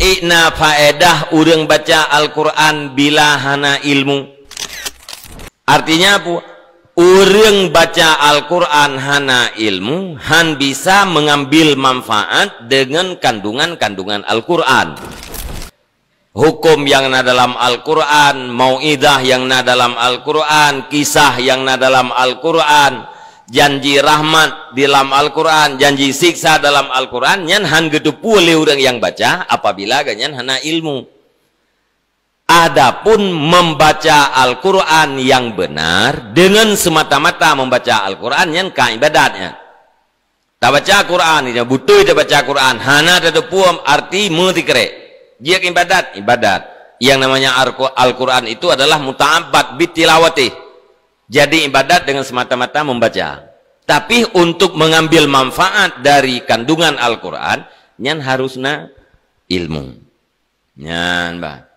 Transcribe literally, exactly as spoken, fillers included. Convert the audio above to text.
Na faedah ureuëng baca Al-Quran bila hana ilmu. Artinya apa? Ureuëng baca Al-Quran hana ilmu, han bisa mengambil manfaat dengan kandungan-kandungan Al-Quran. Hukum yang na dalam Al-Quran, mau'izah yang na dalam Al-Quran, kisah yang na dalam Al-Quran, janji rahmat di dalam Al-Quran, janji siksa dalam Al-Quran, nyan han geuteupeue lé ureuëng nyang baca apabila geuhnyan hana ilmu. Adapun membaca Al-Quran yang benar dengan semata-mata membaca Al-Quran, nyan ka ibadat nyan. Tabaca Quran, ya, beutôi tabaca Quran, hana tateupeue arti meusikrek. Jeuet ibadat, ibadat. Yang namanya Al-Qu-, Al-Quran itu adalah muta'abbad bitilawatih. Jadi ibadat dengan semata-mata membaca. Tapi untuk mengambil manfaat dari kandungan Al-Quran, nyan harus na ilmu. Nyan, bah.